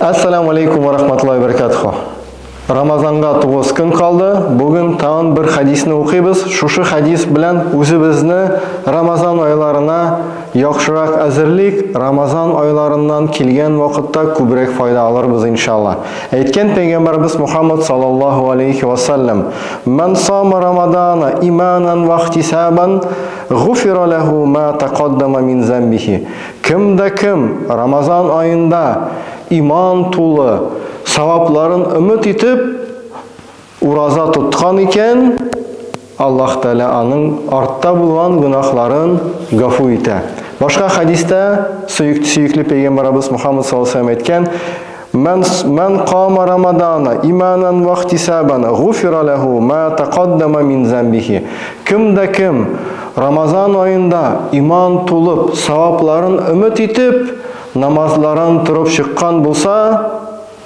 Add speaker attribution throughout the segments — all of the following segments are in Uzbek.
Speaker 1: Assalomu alaykum va rahmatullohi va barakatuh. Ramazonga 9 kun qoldi. Bugun tag'in bir hadisni o'qiymiz. Shu hadis bilan o'zimizni Ramazon oylarini yaxshiroq azirlik, Ramazon oylaridan kelgan vaqtda ko'proq foyda olamiz inshaalloh. Aytgan payg'ambarimiz Muhammad sallallohu alayhi va sallam: "Man soma Ramadana imanan va ihtisaban, g'ufira lahu ma taqaddama min zambihi." Kimda kim Ramazon oyida iymon to'la savoblarini umid etib o'roza tutgan ekan, Alloh taolo aning ortda bo'lgan gunohlarini g'afu etadi. Boshqa hadisda suyukli payg'ambarimiz Muhammad sollallohu alayhi vasallam aytgan: "Man qoma Ramadana imanan va ihtisaban, g'ufira lahu ma taqaddama min zambihi." Kimda kim Ramazon oyida iymon to'lib savoblarini umid etib namozlarini turib chiqqan bo'lsa,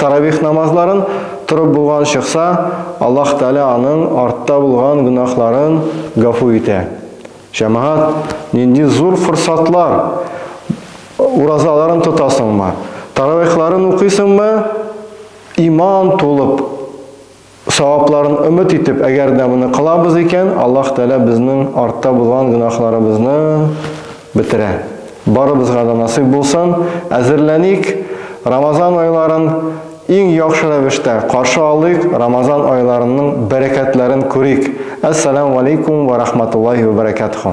Speaker 1: taravih namozlarini turib bo'lgan chiqsa, Alloh taolo aning ortda bo'lgan gunohlarini g'afu etadi. Jamoat, nindi zo'r fursatlar. O'rozalarni tutasanmi? Taravihlarni o'qiysanmi? Iymon to'lib savoblarni umid etib, agarda buni qilamiz ekan, Alloh taolo bizning ortda bo'lgan gunohlarimizni bitiradi. Barımızga da nasip bo'lsin. Әзерләник, Ramazon oylarini eng yaxshi ravishda qarshi oldik, Ramazon oylarining barakatlarini ko'rik. Assalomu alaykum va rahmatullohi va barakatuh.